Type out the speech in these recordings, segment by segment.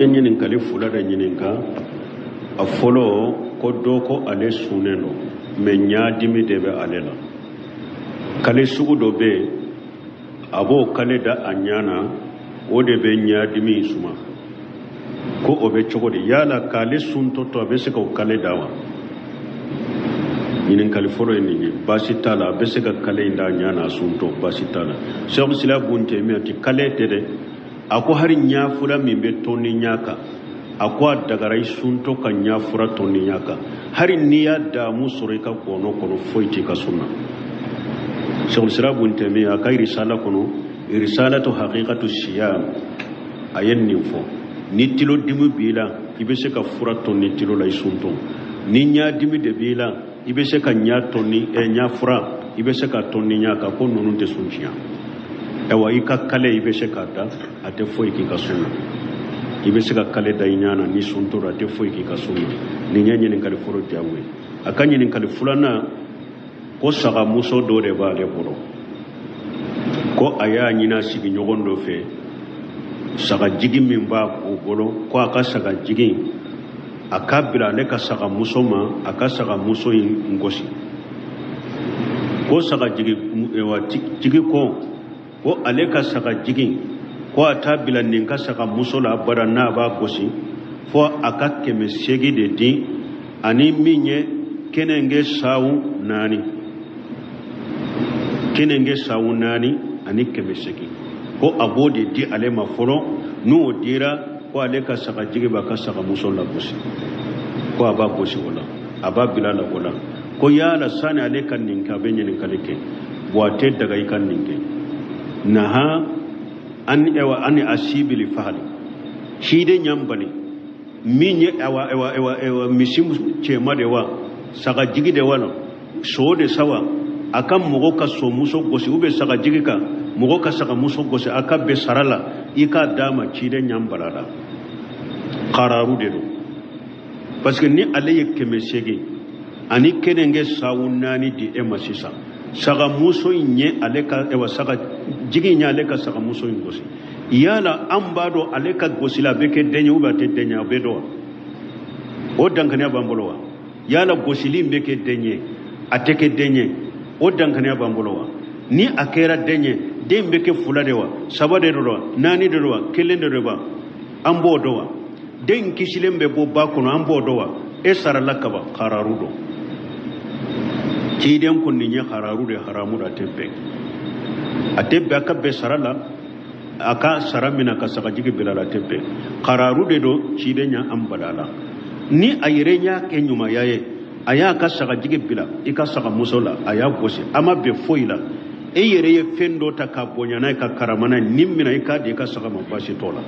Ɲininkali fila de ɲininka. A fɔlɔ, ko dɔ ko ale sunnen don, mais ɲadimi de bɛ ale la. Kale sugu dɔ bɛ yen, a b'o kale da a ɲa na, o de bɛ ɲadimi suma. Ko o bɛ cogo di? Yala k'ale suntɔ to, a bɛ se k'o kale da wa? Ɲininkali fɔlɔ ye nin ye. Baasi t'a la, a bɛ se ka kale in da a ɲa na a suntɔ, baasi t'a la. Sɛku Sila bun Tɛmiya ti kale tɛ dɛ. A ko hari ɲafura min bɛ tɔni ɲa kan, a ko a dagara i suntɔ ka ɲafura tɔni ɲa kan, hari n'i y'a damu sɔrɔ i ka gɔnɔ kɔnɔ, foyi t'i ka sun na. Sɛku Sila bun Tɛmiya a ka risala kɔnɔ, Risalatu Haqiqatu Siyam, a ye nin fɔ: ni tilo dimi b'i la, i bɛ se ka fura tɔni tilo la i suntɔ. Ni ɲadimi de b'i la, i bɛ se ka ɲa tɔni ɲa fura, i bɛ se ka tɔni ɲa kan. Ko ninnu tɛ sun tiɲɛ. Ayiwa, i ka kale, i bɛ se k'a da, a tɛ foyi k'i ka sun na. I bɛ se ka kale da i ɲa na ni suntɔ, a tɛ foyi k'i ka sun na. Nin ye ɲininkali fɔlɔ jaabi ye. A ka ɲininkali filanan, ko sagamuso dɔ de b'ale bolo, ko a y'a ɲini a sigiɲɔgɔn dɔ fɛ, sagajigi min b'a o bolo, ko a ka sagajigi a k'a bila ale ka sagamuso ma, a ka sagamuso in gosi. Ko sagajigi tigi ko ale ka sagajigi, ko a t'a bila nin ka sagamuso la abada n'a b'a gosi, fo a ka 800 de di, ani min ye kenenge sawu 4, kenenge sawu 4 ani 800, ko a b'o de di ale ma fɔlɔ. N'o dira, ko ale ka sagajigi b'a ka sagamuso lagosi, ko a b'a gosi o la, a b'a bila la o la. Ko yala sani ale ka nin kɛ, a bɛ ɲininkali kɛ. Bon, a tɛ daga i ka nin kɛ. Naha an ewa ani asibili fahali ciden ɲan bali min ye awa ewa ewa ewa misi cɛma de wa, sagajigi de wa, so de sawa, a ka mɔgɔ ka somuso gosi ou bien sagajigi ka mɔgɔ ka sagamuso gosi, a ka bɛn sara la, i k'a d'a ma. Ciden ɲan bala la, kararu de don. Parce que ni ale ye 800 ani kenenge sawu 4 di e ma sisan, sagamuso in ye ale ka ewa sagajigi in ye ale ka sagamuso in gosi, yala an b'a dɔn ale ka gosila a bɛ kɛ den ye ou bien a tɛ den ye? A bɛ dɔn wa? O dankaniya b'an bolo wa? Yala gosili in bɛ kɛ den ye, a tɛ kɛ den ye, o dankaniya b'an bolo wa? Ni a kɛra den ye, den bɛ kɛ fila de wa, saba de don wa, naani de don wa, kelen de don wa? An b'o dɔn wa? Den kisilen bɛ bɔ ba kɔnɔ, an b'o dɔn wa? E sarala kaban, kararu don. Ciden ko nin ye hararu de, haramu de, a tɛ bɛn, a tɛ bɛn. A ka bɛn sara la, a ka sara min na ka sagajigi bila la, a tɛ bɛn, kararu de don. Ciden ɲa an bala la. Ni a yɛrɛ y'a kɛ ɲumanya ye, a y'a ka sagajigi bila i ka sagamuso la, a y'a gosi, a ma bɛn foyi la, e yɛrɛ ye fɛn dɔ ta ka bonya n'a ye, ka karama n'a ye, ni minɛ i k'a di i ka saga ma, baasi t'o la.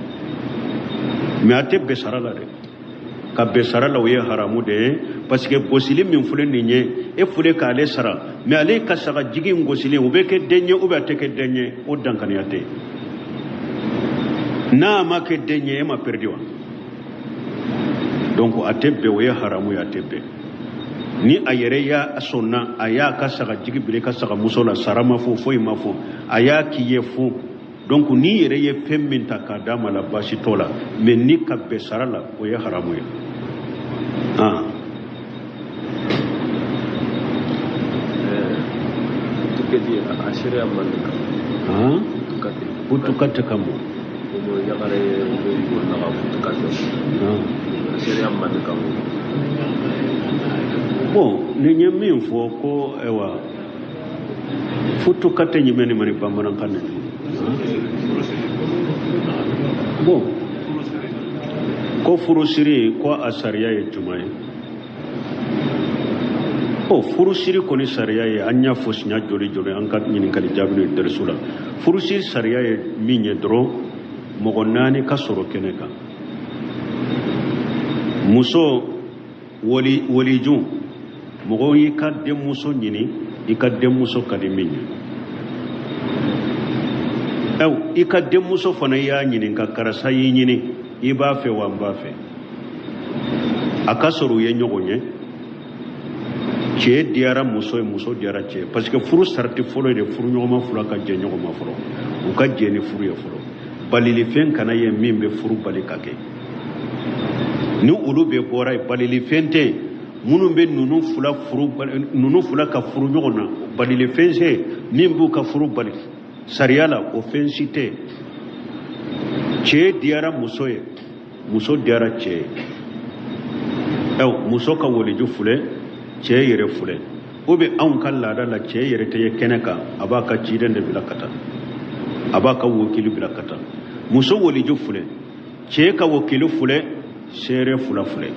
Mais a tɛ bɛn sara la dɛ. Ka bɛn sara la, o ye haramu de ye. Parce que gosili min filɛ nin ye, e filɛ k'ale sara, mais ale ka sagajigi in gosili, o bɛ kɛ den ye ou bien a tɛ kɛ den ye, o dankaniya tɛ. N'a ma kɛ den ye, e ma perdi wa? Donc a tɛ bɛn, o ye haramu ye, a tɛ bɛn. Ni a yɛrɛ y'a sɔnna, a y'a ka sagajigi bila i ka sagamuso la, sara ma fɔ, foyi ma fɔ, a y'a k'i ye fu. Donc n'i yɛrɛ ye fɛn min ta k'a d'a ma la, baasi t'o la. Mais ni ka bɛn sara la, o ye haramu ye. Ah. Putukati a sariya man kan. Ah? Putukati. Putukati kamo. Komo yagare ko naga putukati. Ah. A sariya man kan. Bon, ni n ye min fɔ ko ayiwa, futukati ɲumɛn ni mani bamanankan na? Bon, ko furusiri, ko a sariya ye jumɛn ye? Ɔ, furusiri kɔni sariya ye, an y'a fɔ siɲɛ joli joli an ka ɲininkali jaabi ni darisu la, furusiri sariya ye min ye dɔrɔn, mɔgɔ naani ka sɔrɔ kɛnɛ kan: muso wali, waliju, mɔgɔ y'i ka denmuso ɲini, i ka denmuso ka di min ye, i ka denmuso fana i y'a ɲininka, karisa y'i ɲini, i b'a fɛ wa? N b'a fɛ. A ka sɔrɔ u ye ɲɔgɔn ye, cɛ diyara muso ye, muso diyara cɛ ye. Parce que furu sarati fɔlɔ ye de, furu ɲɔgɔnma fila ka jɛ ɲɔgɔn ma fɔlɔ, u ka jɛ ni furu ye fɔlɔ. Balilifɛn kana ye min bɛ furu bali ka kɛ. Ni olu bɛɛ bɔra yen, balilifɛn tɛ yen minnu bɛ ninnu fila furu, ninnu fila ka furu ɲɔgɔn na. Balilifɛn tɛ yen min b'u ka furu bali sariya la, o fɛn si tɛ yen. Cɛ diyara muso ye, muso diyara cɛ ye. Muso ka waliju filɛ, cɛ yɛrɛ filɛ. O bɛ anw ka laada la, cɛ yɛrɛ tɛ ye kɛnɛ kan, a b'a ka ciden de bila ka taa, a b'a ka wakili bila ka taa. Muso waliju filɛ, cɛ ka wakili filɛ, seere fila filɛ.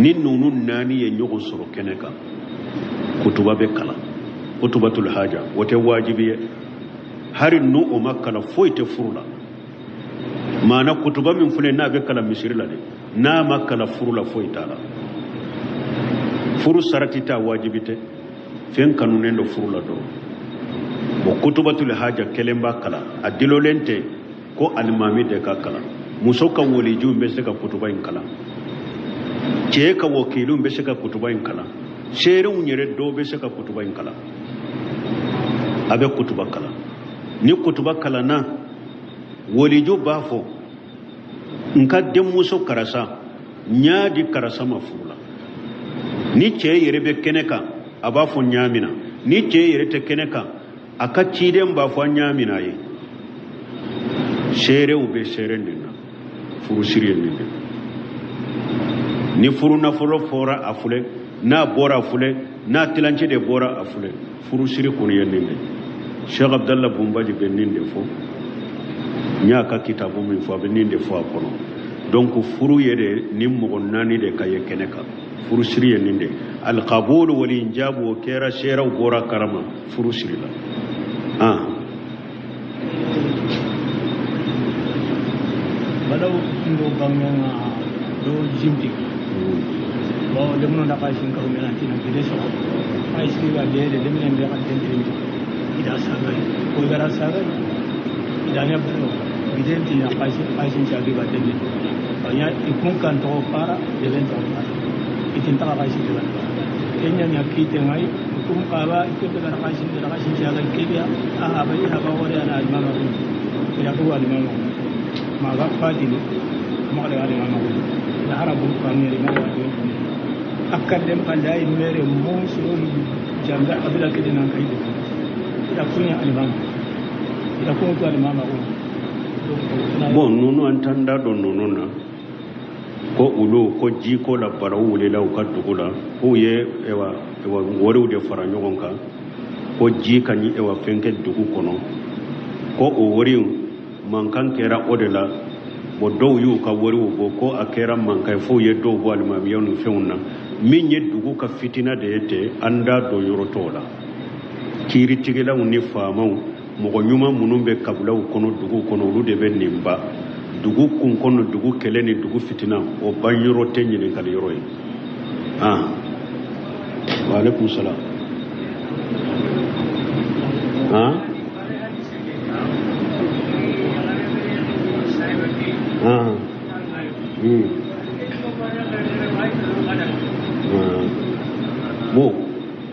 Ni ninnu naani ye ɲɔgɔn sɔrɔ kɛnɛ kan, kutuba bɛ kalan, kutubatul haja. O tɛ wajibi ye, hari n'o o ma kalan foyi tɛ furu la. Maana kutuba min filɛ n'a bɛ kalan misiri la dɛ, n'a ma kalan furu la foyi t'a la. Furu sarati t'a, wajibi tɛ, fɛn kanunen don furu la dɔrɔn. Bon, kutubatul haja kelen b'a kalan, a dilolen tɛ ko alimami de ka kalan. Muso ka waliju bɛ se ka kutuba in kalan, cɛ ka wakiliw bɛ se ka kutuba in kalan, seerew yɛrɛ dɔw bɛ se ka kutuba in kalan. A bɛ kutuba kalan. Ni kutuba kalanna, waliju b'a fɔ n ka denmuso karisa n y'a di karisa ma furu la. Ni cɛ yɛrɛ bɛ kɛnɛ kan, a b'a fɔ n y'a minɛ. Ni cɛ yɛrɛ tɛ kɛnɛ kan, a ka ciden b'a fɔ n y'a minɛ a ye. Seerew bɛ seere nin na, furusiri ye nin de. Ni furu nafolo fɔra a filɛ, n'a bɔra a filɛ, n'a tilancɛ de bɔra a filɛ, furusiri kɔni ye nin de. Cheikh Abdallah Bunbaji bɛ nin de fɔ, n y'a ka kitabu min fɔ, a bɛ nin de fɔ a kɔnɔ. Donc furu ye de ni mɔgɔ naani de ka ye kɛnɛ kan, furusiri ye nin de. Alqabulu wal injabu, o kɛra seerew bɔra karama, furu siri la. Balaw ndo bangenga do jimti bawo lemno da kashin ka umena tina gide so ay siga de de lemne be kan den den ida sagai ko gara sagai ida nya bro gide ti ya kashin kashin chagi ba den anya ikun kan to para de den to para itin ta kashin de kenya nya kite ngai kum qaba ikun gara kashin de kashin chagi kibia a ba ya ba wore ana imama ko ida ko imama ma ga fadili ma da ala ma da harabu kan ne ma da akkan dem kan dai mere mo so janga abila kidina kai da kunya alimama da kun ko alimama ko bon nunu an tanda don nunu na ko ulu ko ji ko la baraw wulila u ka dugu la k'u ye ewa ewa wariw de fara ɲɔgɔn kan ko ji ka ɲi ewa fɛn kɛ dugu kɔnɔ ko o wariw mankan kɛra o de la. Bon, dɔw y'u ka wariw bɔ ko a kɛra mankan ye f'u ye dɔw bɔ alimamiyaw ni fɛnw na. Min ye dugu ka fitina de ye ten, an da don yɔrɔ tɔw la. Kiiritigɛlaw ni faamaw, mɔgɔ ɲuman minnu bɛ kabilaw kɔnɔ, dugu kɔnɔ, olu de bɛ nin ba dugu kun kɔnɔ. Dugu kɛlɛ ni dugu fitina, o ban yɔrɔ tɛ ɲininkali yɔrɔ ye. Wa aleykum salam. Bon,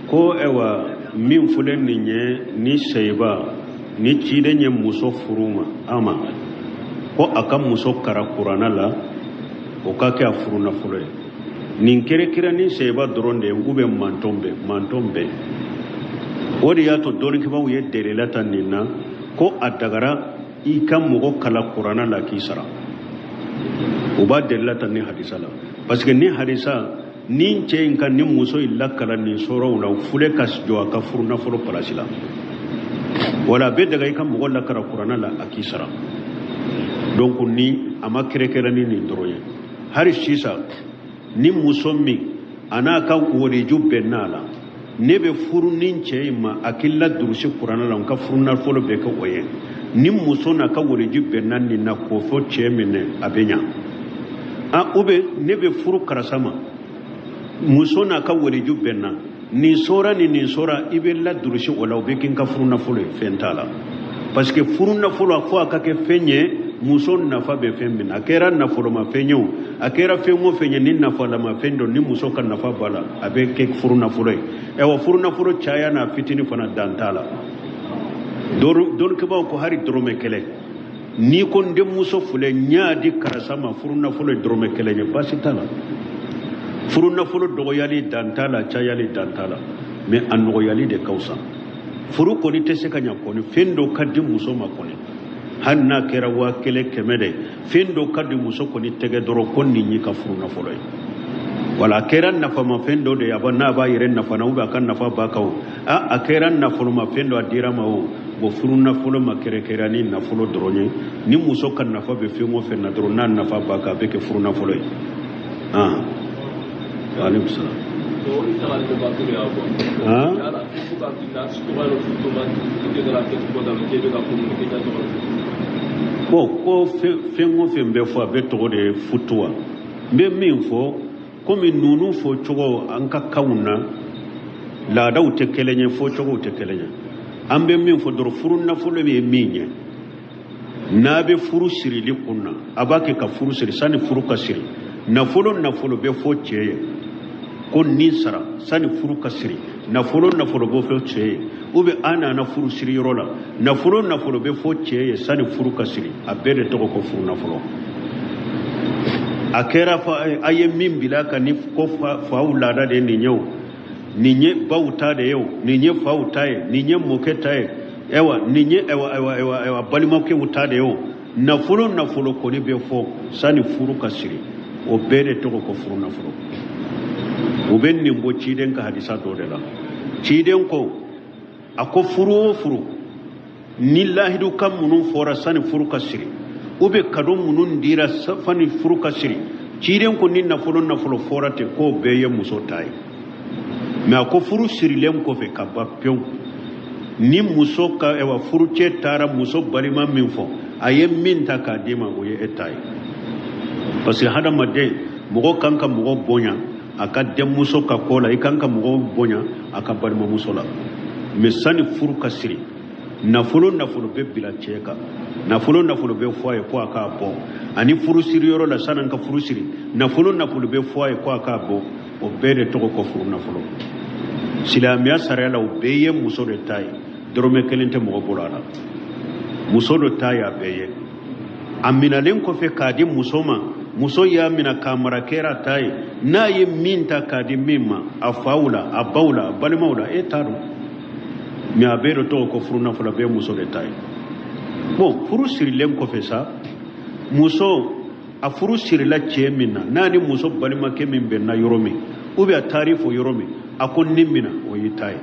ko ewa min filɛ nin ye, ni seyiba ni ciden ye muso furu ma a ma ko a ka muso kara kuranna la, o ka kɛ a furu nafolo ye. Nin kɛrɛkɛrɛ ni seyiba dɔrɔn de ye ou bien mantɔn bɛɛ? Mantɔn bɛɛ. O de y'a to dɔnnikɛbaaw ye delila ta nin na ko a dagara i ka mɔgɔ kala kuranna la k'i sara. U b'a delila ta ni hadisa la, parce que ni hadisa ni cɛ in ka ni muso in lakala nin sɔrɔw la, u filɛ ka jɔ a ka furu nafolo palasi la. Wala a bɛ daga i ka mɔgɔ lakara kuranna la a k'i sara. Donc ni a ma kɛrɛkɛrɛ ni nin dɔrɔn ye. Hali sisan ni muso min a n'a ka waliju bɛnna a la, ne bɛ furu ni cɛ in ma a k'i ladurusi kuranna la, n ka furu nafolo bɛ kɛ o ye. Ni muso n'a ka waliju bɛnna nin na k'o fɔ cɛ min na, a bɛ ɲa. A ou bien ne bɛ furu karisa ma, muso n'a ka waliju bɛnna nin sɔra ni nin sɔra, i bɛ ladurusi o la, o bɛ kɛ n ka furu nafolo ye, fɛn t'a la. Parce que furu nafolo a fɔ a ka kɛ fɛn ye muso nafa bɛ fɛn min na, a kɛra nafolomafɛn ye o, a kɛra fɛn o fɛn ye, ni nafalamafɛn don, ni muso ka nafa b'a la, a bɛ kɛ furu nafolo ye. Ayiwa, furu nafolo caya n'a fitinin fana dan t'a la. Dɔnnikɛbaaw ko hali dɔrɔmɛ kelen. N'i ko n denmuso filɛ, n y'a di karisa ma, furu nafolo ye dɔrɔmɛ kelen ye, baasi t'a la. Furu nafolo dɔgɔyali dan t'a la, cayali dan t'a la, mais a nɔgɔyali de ka fisa. Furu kɔni tɛ se ka ɲa kɔni, fɛn dɔ ka di muso ma kɔni, hali n'a kɛra 1000, 100 de, fɛn dɔ ka di muso kɔni tɛgɛ dɔrɔn ko nin y'i ka furu nafolo ye. Wala a kɛra nafamafɛn dɔ de ye, a ba n'a b'a yɛrɛ nafa na, ou bien a ka nafa b'a kan o, a kɛra nafolomafɛn dɔ a dira ma o. Bon, furu nafolo ma kɛrɛkɛrɛ ni nafolo dɔrɔn ye. Ni muso ka nafa bɛ fɛn o fɛn na dɔrɔn, n'a nafa b'a kan, a bɛ kɛ furu nafolo ye. Waaleykum salaam. Ah? Bon, ko fɛn o fɛn bɛ fɔ, a bɛ tɔgɔ de ye futuwa. N bɛ min fɔ, komi ninnu fɔ cogo an ka kanw na, laadaw tɛ kelen ye, fɔcogow tɛ kelen ye. An bɛ min fɔ dɔrɔn, furu nafolo ye min ye, n'a bɛ furu sirili kun na, a b'a kɛ ka furu siri. Sani furu ka siri, nafolo nafolo bɛ fɔ cɛ ye ko nin sara. Sani furu ka siri, nafolo nafolo bɛ fɔ cɛ ye, ou bien an nana furu siri yɔrɔ la, nafolo nafolo bɛ fɔ cɛ ye sani furu ka siri. A bɛɛ de tɔgɔ ko furu nafolo. A kɛra fa a ye min bila ka ni ko faw laada de ye nin ye o, nin ye baw ta de ye o, nin ye faw ta ye, nin ye mɔkɛ ta ye, ayiwa nin ye ayiwa ayiwa ayiwa ayiwa balimakɛw ta de ye o. Nafolo nafolo kɔni bɛ fɔ sani furu ka siri, o bɛɛ de tɔgɔ ko furu nafolo. U bɛ nin bɔ ciden ka hadisa dɔ de la. Ciden ko, a ko furu o furu ni lahidu kan minnu fɔra sani furu ka siri, ou bien kado minnu dira sani furu ka siri, ciden ko ni nafolo nafolo fɔra ten, k'o bɛɛ ye muso ta ye. Mais a ko furu sirilen kɔfɛ ka ban pewu, ni muso ka ayiwa furucɛ taara muso balima min fɔ, a ye min ta k'a d'i ma, o ye e ta ye. Parce que hadamaden, mɔgɔ kan ka mɔgɔ bonya a ka denmuso ka ko la, i kan ka mɔgɔ bonya a ka balimamuso la. Mais sani furu ka siri, nafolo nafolo bɛ bila cɛ kan, nafolo nafolo bɛ fɔ a ye ko a k'a bɔ. Ani furu siri yɔrɔ la, sani an ka furu siri, nafolo nafolo bɛ fɔ a ye ko a k'a bɔ. O bɛɛ de tɔgɔ ko furu nafolo. Silamɛya sariya la, o bɛɛ ye muso de ta ye, dɔrɔmɛ kelen tɛ mɔgɔ bolo a la. Muso de ta ye a bɛɛ ye. A minalen kɔfɛ k'a di muso ma, muso y'a mina k'a mara, kɛra a ta ye. N'a ye min ta k'a di min ma, a faw la, a baw la, a balimaw la, e t'a dɔn. Mais a bɛɛ de tɔgɔ ko furu nafolo, a bɛɛ ye muso de ta ye. Bon, furu sirilen kɔfɛ sa, muso a furu sirila cɛ min na, n'a ni muso balimakɛ min bɛnna yɔrɔ min, ou bien a taar'i fɔ yɔrɔ min, a ko nin mina, o y'i ta ye.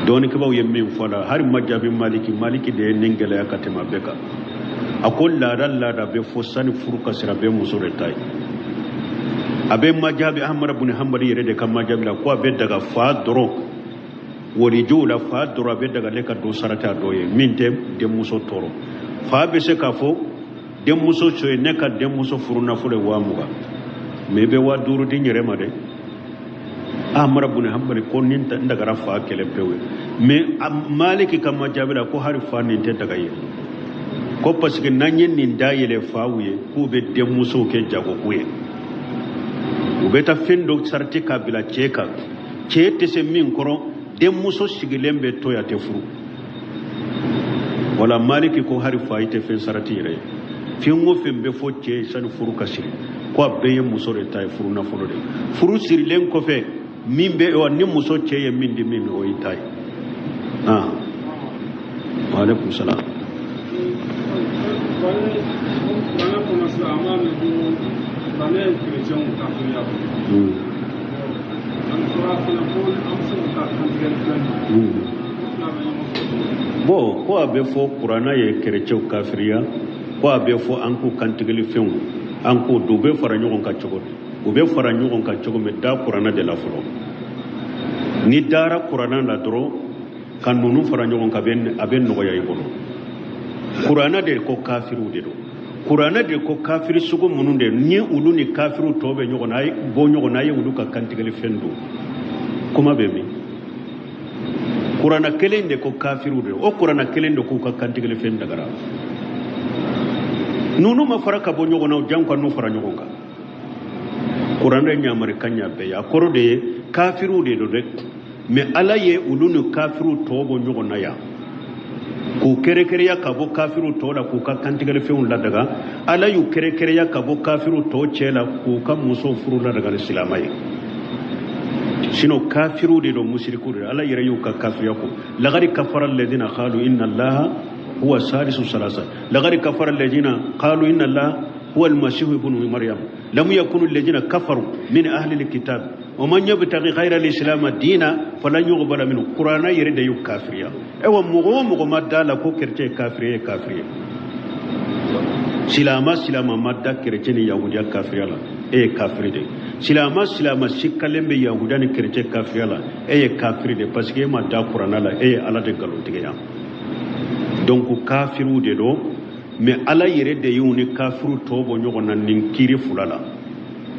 Dɔɔnikɛbaw ye min fɔ a la, hali ma jaabi Maliki, Maliki de ye nin gɛlɛya ka tɛmɛ a bɛɛ kan. A ko laada laada bɛ fɔ sani furu ka siri, a bɛ muso de ta ye. A bɛ majaabi Ahmad bin Hanbali yɛrɛ de ka majaabi la, ko a bɛ daga fa dɔrɔn walijuw la, fa dɔrɔn a bɛ daga ne ka dɔ sarati a dɔ ye min tɛ denmuso tɔɔrɔ. Fa bɛ se k'a fɔ denmuso so ye, ne ka denmuso furu nafolo ye 20,000, mais i bɛ 5,000 di n yɛrɛ ma dɛ. Ahmad bin Hanbali ko nin n dagara fa kɛlɛ pewu ye. Mais Maliki ka majaabi la, ko hali fa nin tɛ daga ye, ko parce que n'an ye nin dayɛlɛ faw ye, k'u bɛ denmusow kɛ jagoko ye, u bɛ taa fɛn dɔ sarati k'a bila cɛ kan, cɛ tɛ se min kɔrɔ, denmuso sigilen bɛ to yen, a tɛ furu. Wala Maliki ko hali fa i tɛ fɛn sarati yɛrɛ ye. Fɛn o fɛn bɛ fɔ cɛ ye sani furu ka siri, ko a bɛɛ ye muso de ta ye, furu nafolo de ye. Furu sirilen kɔfɛ, min bɛ wa ni muso cɛ ye min di min, o y'i ta ye. Waaleykum salaam. Kuranɛ kɔnɔ sisan, an b'a mɛn ko kuranɛ ye kerecɛnw kafiriya. An fɔra fana ko an bɛ se k'u ka kantigɛli fɛn dun. O fila bɛ ɲɔgɔn sɔrɔ. Bon, ko a bɛ fɔ kuranɛ ye kerecɛnw kafiriya, ko a bɛ fɔ an k'u kantigɛli fɛnw an k'o dun, u bɛ fara ɲɔgɔn kan cogo di? U bɛ fara ɲɔgɔn kan cogo min, da kuranɛ de la fɔlɔ. Ni dara kuranɛ la dɔrɔn, ka ninnu fara ɲɔgɔn kan, a bɛ nɔgɔya i bolo. Kuranɛ de ko kafiriw de don. Kuranɛ de ko kafiri sugu minnu de, ni olu ni kafiriw tɔ bɛ ɲɔgɔn na, a ye bɔ ɲɔgɔn na, a ye olu ka kantigɛli fɛn dun. Kuma bɛ min? Kuranɛ kelen de ko kafiriw de don. O kuranɛ kelen de k'u ka kantigɛli fɛn dagara. Ninnu ma fara ka bɔ ɲɔgɔn na, janko n'u fara ɲɔgɔn kan. Kuranɛ ɲamari kan ɲa bɛɛ ye. A kɔrɔ de ye kafiriw de don dɛ. Mais Ala ye olu ni kafiriw tɔ bɔ ɲɔgɔn na yan. K'u kɛrɛkɛrɛya ka bɔ kafiru tɔw la k'u ka kantigɛlifɛnw ladaga. Ala y'u kɛrɛkɛrɛya ka bɔ kafiru tɔw cɛ la k'u ka musow furu ladaga ni silama ye. Sinon kafiru de don, musiriku de don. Ala yɛrɛ y'u ka kafiriya ko lagari kafara alladhina qalu inna allaha huwa salisu salasa, lagari kafara alladhina qalu inna allaha huwa almasihu ibnu maryam, lam yakunu alladhina kafaru min ahli alkitab wa man yabtaghi ghayra alislam dina falan yuqbala minhu. Qur'ana yɛrɛ de y'u kafiriya. Ewa mɔgɔ o mɔgɔ ma da la ko chrétien ye kafiri ye, kafiri ye. Silama silama ma da chrétien ni yahudiya kafiriya la, e ye kafiri de ye. Silama silama sikalen bɛ yahudiya ni chrétien kafiriya la, e ye kafiri de, parce que e ma da kuranna la, e ye Ala de nkalontigiya. Donc kafiriw de don, mais Ala yɛrɛ de y'u ni kafiriw tɔw bɔ ɲɔgɔn na nin kiiri fila la,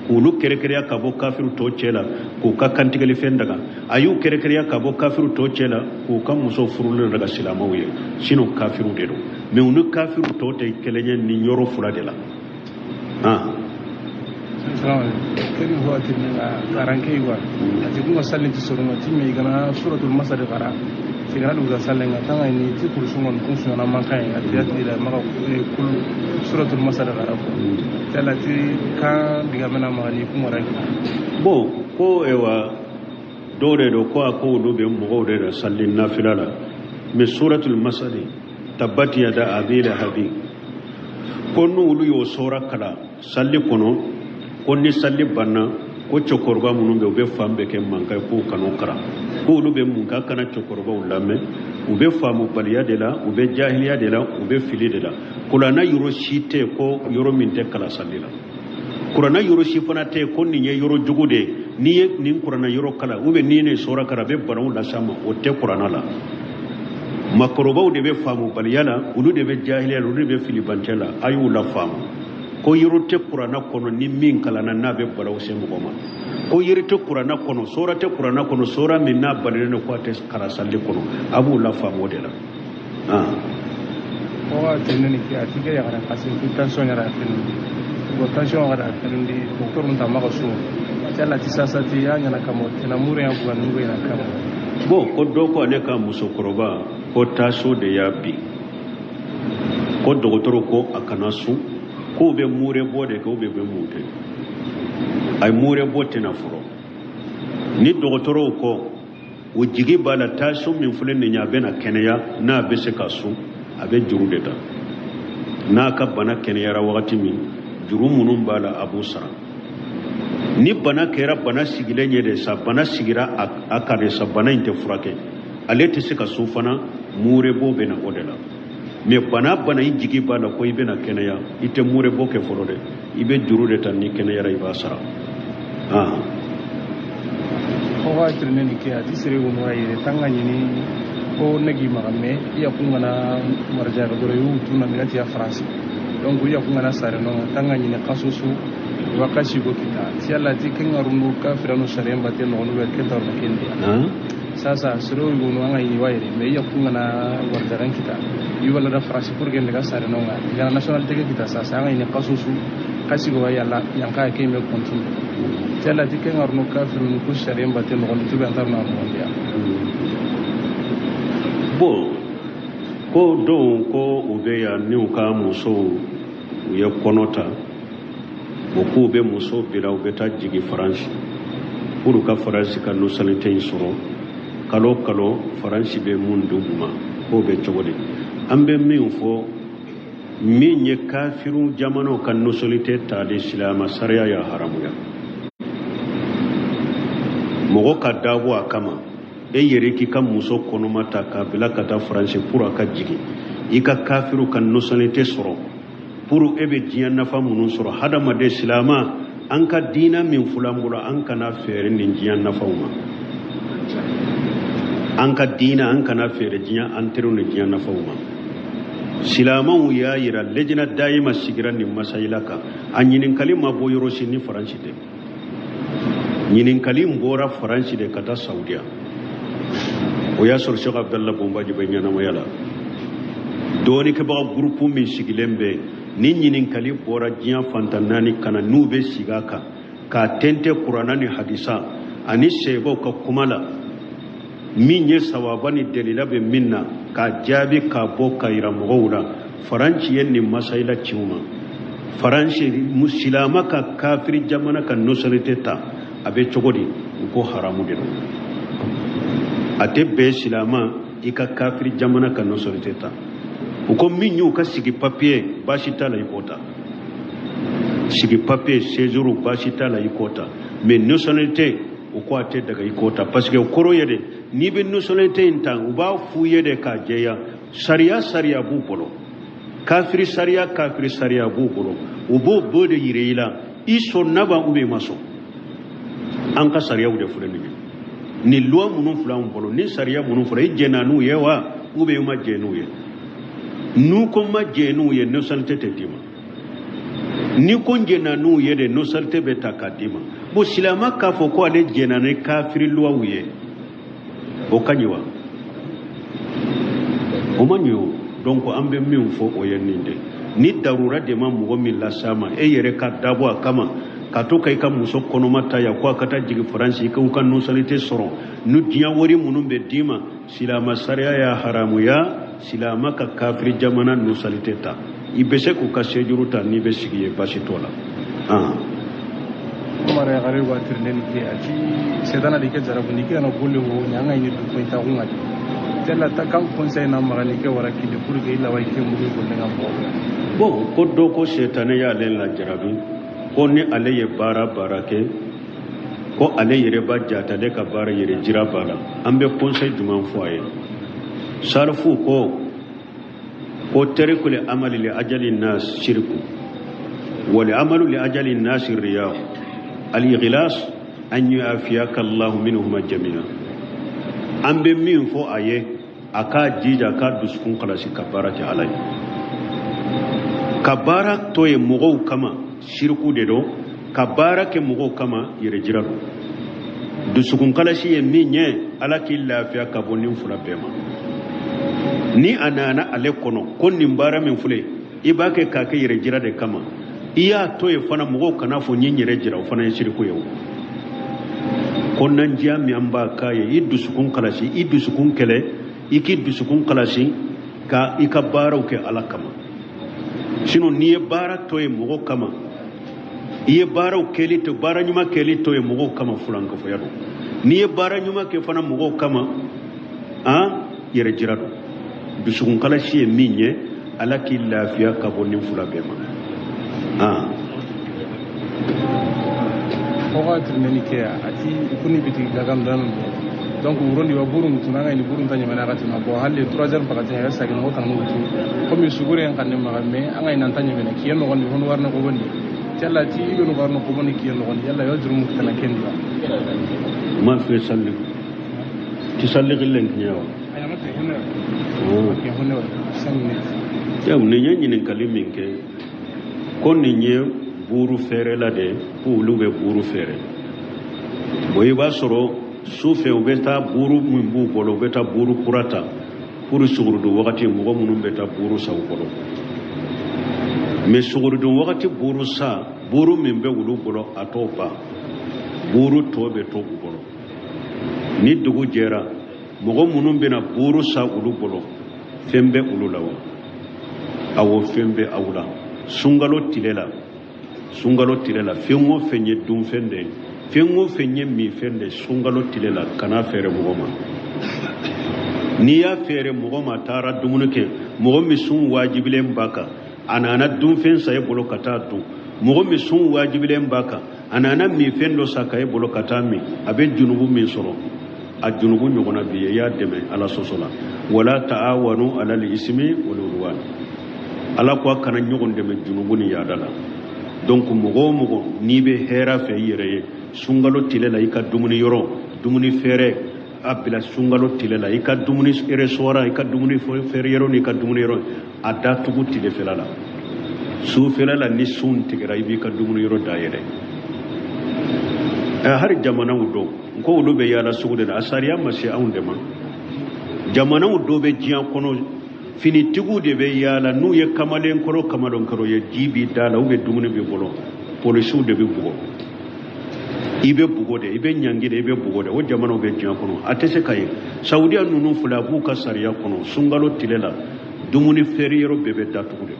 k'olu kɛrɛkɛrɛya ka bɔ kafiriw tɔw cɛ la k'u ka kantigɛlifɛn daga. A y'u kɛrɛkɛrɛya ka bɔ kafiriw tɔw cɛ la k'u ka musow furulen daga silamɛw ye. Sinon kafiriw de don, mais u ni kafiriw tɔw tɛ kelen ye nin yɔrɔ fila de la. Keri ho atinga karanke wa ati kunga salin ti sorunga ti me igana suratul masad qara ti gana duga salenga tanga ni ti kursunga kun suna mankan ati ati da maka kul suratul masad qara ko tala ti kan diga mena ma ni kun waranki. Bon, ko ewa dɔw de don ko a ko olu bɛ mɔgɔw de la sali nafila la, mais suratul masad tabbat yada abi lahabi, ko n'olu y'o sɔra kalan sali kɔnɔ, ko ni sali banna, ko cɛkɔrɔba minnu bɛ u bɛ fan bɛɛ kɛ mankan ye, k'u kan'o kalan, k'olu bɛ mun k'a kana cɛkɔrɔbaw lamɛn. U bɛ faamubaliya de la, u bɛ jahiliya de la, u bɛ fili de la. Kuranna yɔrɔ si tɛ yen ko yɔrɔ min tɛ kalan sali la. Kuranna yɔrɔ si fana tɛ yen ko nin ye yɔrɔ jugu de ye, n'i ye nin kuranna yɔrɔ kalan ou bien n'i ye nin sɔrɔ kalan a bɛ banaw las'a ma, o tɛ kuranna la. Makɔrɔbaw de bɛ faamubaliya la, olu de bɛ jahiliya la, olu de bɛ filibancɛ la. A y'u la faamu ko yɔrɔ tɛ kuranna kɔnɔ ni min kalanna n'a bɛ balaw se mɔgɔ ma, ko yiri tɛ kuranna kɔnɔ, sora tɛ kuranna kɔnɔ, sora min n'a balilen don ko a tɛ kalan sali kɔnɔ. A b'u la faamu o de la. O ka tɛmɛ ni kɛ a ti kɛ yagara kasi ko tension yɛrɛ a fɛnɛ bon tension yɛrɛ a fɛnɛ di docteur ta ma ka so tɛ la ti sasa ti ya ɲana kama tɛna muru ya buga nugu ya kama. Bon, ko dɔ ko ale ka musokɔrɔba ko taso de y'a bin, ko dɔgɔtɔrɔ ko a kana sun, k'u bɛ mure bɔ de kɛ u bɛ mun kɛ. A ye mure bɔ tɛna fɔlɔ ni dɔgɔtɔrɔw ko o jigi b'a la taso min filɛ nin ye a bɛna kɛnɛya, n'a bɛ se ka sun a bɛ juru de ta. N'a ka bana kɛnɛyara wagati min, juru minnu b'a la a b'o sara. Ni bana kɛra bana sigilen ye de sa, bana sigira a kan de sa, bana in tɛ furakɛ, ale tɛ se ka sun fana, mure bɔ bɛ na o de la. Mais bana i jigi b'a la ko i bɛna kɛnɛya, i tɛ mure bɔ kɛ fɔlɔ dɛ, i bɛ juru de ta, ni kɛnɛyara i b'a sara. O ka tɛmɛ nin kɛ a ti sere ko nɔgɔya yɛrɛ tan ka ɲini ko ne k'i maga mɛ i yakun kana marija ka dɔrɔn i y'u tun na mi ka tiya faransi donc i yakun kana sare nɔ tan ka ɲini kaso su wa kasi ko kita ti ala ti ken ngarundu ka firanu sare mbate no no ke tar no kende sasa sero yugo an ka ɲini wa yɛrɛ mɛ i yakun kana warjaran kita i wala da faransi pour que ne ka sare nɔ kan kana nationalité ke kita sasa an ka ɲini kaso su kasi ko yalla yanka ke me kontum ti ala ti ken ngarundu ka firanu ko sare mbate no no tubi antar na no ya. Bon, ko dɔw ko u bɛ yan n'u ka musow u ye kɔnɔ ta, o k'u bɛ muso bila u bɛ taa jigin Faransi pour ka Faransi ka nationalité in sɔrɔ. Kalo kalo Faransi bɛ mun di u ma, k'o bɛ cogo di? An bɛ min fɔ, min ye kafiru jamanaw ka nationalité tali silamɛ sariya y'a haramuya. Mɔgɔ ka dabɔ a kama e yɛrɛ k'i ka muso kɔnɔma ta k'a bila ka taa Faransi pour a ka jigin i ka kafiru ka nationalité sɔrɔ pour e bɛ diɲɛ nafa minnu sɔrɔ. Hadamaden silama, an ka diinɛ min filɛ an bolo, an kana feere nin diɲɛ nafaw ma. An ka diinɛ an kana feere diɲɛ an teriw ni diɲɛ nafaw ma. Silamaw y'a yira lejina dayima sigira nin masayila kan. A ɲininkali ma bɔ yɔrɔ si ni Faransi tɛ. Ɲininkali in bɔra Faransi de ka taa Saudiya. O y'a sɔrɔ Sheikh Abdallah Bombaji bɛ ɲɛnamaya la. Dɔɔnikɛbaga gurupu min sigilen bɛ ni ɲininkali bɔra diɲɛ fantan naani ka na, n'u bɛ sigi a kan k'a tɛntɛ kuranna ni hadisa ani seebaw ka kuma la, Min ye sawaba ni delila bɛ min na k'a jaabi k'a bɔ ka yira mɔgɔw la. Faransi ye nin masayila ci u ma. Faransi silama ka kafiri jamana ka nationalité ta, a bɛ cogo di? U ko haramu de don, a tɛ bɛn silama i ka kafiri jamana ka nationalité ta. U ko min y'u ka sigi papiye, baasi t'a la, i k'o ta. Sigi papiye, séjour, baasi t'a la, i k'o ta. Mais nationalité, u ko a tɛ daga i k'o ta, parce que o kɔrɔ ye de, n'i bɛ nationalité in ta, u b'a f'u ye de k'a jɛya, sariya sariya b'u bolo, kafiri sariya kafiri sariya b'u bolo, u b'o bɔ de yira i la, i sɔnna ba ou bien i ma sɔn. An ka sariyaw de filɛ nin ye, nin loi minnu filɛ anw bolo, ni sariya minnu filɛ, i jɛnna n'u ye wa ou bien i ma jɛn n'u ye? N'u ko ma jɛn n'u ye, nationalité tɛ d'i ma. Ni ko n jɛnna n'u ye de, nationalité bɛ ta k'a d'i ma. Bon, silamɛ k'a fɔ ko ale jɛnna ni kafiri loi ye, o ka ɲi wa? O ma ɲi o. Donc an bɛ min fɔ, o ye nin de: ni darura de ma mɔgɔ min las'a ma, e yɛrɛ ka dabɔ a kama ka to ka i ka muso kɔnɔma ta yan ko a ka taa jigin Faransi, i k'u ka nationalité sɔrɔ ni diɲɛ wari minnu bɛ d'i ma, silamɛ sariya y'a haramuya silama ka kafiri jamana nationalité ta. I bɛ se k'u ka séjour ta n'i bɛ sigi yen, baasi t'o la. Umar ya gare wa tirne ni ke ati sedana di ke jarabu ni ke na golle wo nyanga ni du ko ita ko ngati tella ta kan conseil na maga ni ke wara kile pour que ila way ke mu golle ngam bo. Bon, ko dɔ ko setanɛ y'ale lajarabi ko ni ale ye baara baara kɛ, ko ale yɛrɛ b'a jate ale ka baara yɛrɛ jira b'a la. An bɛ conseil jumɛn fɔ a ye? Sarifu ko tarikul amali li ajali nas shirku wal amalu li ajali nas riya al ikhlas an yu'afiyaka Allah minhuma jami'a. An bɛ min fɔ a ye, a k'a jija k'a dusukun kalasi ka baara kɛ Ala ye. Ka baara to ye mɔgɔw kama, siriku de don. Ka baara kɛ mɔgɔw kama, yɛrɛ jira don. Dusukun kalasi ye min ye, Ala k'i lafiya ka bɔ nin fila bɛɛ ma. Ni a nana ale kɔnɔ ko nin baara min filɛ, i b'a kɛ k'a kɛ yɛrɛ jira de kama, i y'a to yen fana mɔgɔw kana fɔ n ye n yɛrɛ jira, o fana ye siriku ye. O kɔnɔnandiya min an b'a k'a ye, i dusukun kalasi, i dusukun kɛlɛ, i k'i dusukun kalasi ka i ka baaraw kɛ Ala kama. Sinon n'i ye baara to yen mɔgɔw kama, i ye baaraw kɛli to, baara ɲuman kɛli to yen mɔgɔw kama, fulankafoya don. N'i ye baara ɲuman kɛ fana mɔgɔw kama, an yɛrɛ jira don. Dusukun kalasi ye min ye, Ala k'i lafiya ka bɔ nin fila bɛɛ ma. Ko ka tirne ni ke ati kuni bitigi gagam dan donc wurondi wa burun tunanga ni burun tanya mena katima bo halle 3 heures pakati ya sagin ko tan wutu comme sugure en kanne maga me anga ina tanya mena kiyen no gondi hono warna ko bondi tella ti ibe no warna ko bondi kiyen no gondi yalla yo jurum tan kendi wa ma fi salli ti salli gillen kiyawa. Aya ma te hono ke hono 5 minutes. Yaw ni ye ɲininkali min kɛ ko nin ye buru feerela de, ko olu bɛ buru feere. Bon, i b'a sɔrɔ su fɛ u bɛ taa buru min b'u bolo, u bɛ taa buru kura ta pour sugurudun wagati, mɔgɔ minnu bɛ taa buru san u bolo. Mais sugurudun wagati buru san, buru min bɛ olu bolo, a t'o ban, buru tɔ bɛ to u bolo. Ni dugu jɛra, mɔgɔ minnu bɛna buru san olu bolo, fɛn bɛ olu la wa? Awɔ, fɛn bɛ aw la. Sunkalo tile la, sunkalo tile la, fɛn o fɛn ye dunfɛn de ye, fɛn o fɛn ye minfɛn de ye, sunkalo tile la, kana feere mɔgɔ ma. N'i y'a feere mɔgɔ ma, a taara dumuni kɛ, mɔgɔ min sun wajibilen b'a kan, a nana dunfɛn san e bolo ka taa dun, mɔgɔ min sun wajibilen b'a kan, a nana minfɛn dɔ san ka e bolo ka taa min, a bɛ junubu min sɔrɔ, a junubu ɲɔgɔnna b'i ye. I y'a dɛmɛ Ala sɔsɔ la. Wala ta'awanu alal ismi wal udwan, Ala ko a kana ɲɔgɔn dɛmɛ junubu ni yaada la. Donc mɔgɔ o mɔgɔ n'i bɛ hɛrɛ fɛ i yɛrɛ ye, sunkalo tile la, i ka dumuni yɔrɔ, dumuni feere a bila sunkalo tile la, i ka dumuni restaurant, i ka dumuni feere yɔrɔ n'i ka dumuni yɔrɔ, a datugu tilefɛla la. Sufɛla la, ni sun tigɛra, i b'i ka dumuni yɔrɔ dayɛlɛ. Hali jamanaw dɔw n ko olu bɛ yaala sugu de la, a sariya ma se anw de ma. Jamanaw dɔw bɛ diɲɛ kɔnɔ, finitigiw de bɛ yaala, n'u ye kamalenkɔrɔ kamalenkɔrɔ ye, ji b'i da la ou bien dumuni b'i bolo, polisiw de bɛ bugɔ. I bɛ bugo de, i bɛ ɲangi de, i bɛ bugo de. O jamanaw bɛ diɲɛ kɔnɔ, a tɛ se ka ye. Saudiya ninnu filɛ, a b'u ka sariya kɔnɔ, sunkalo tile la dumuni feere yɔrɔ bɛɛ bɛ datugu de.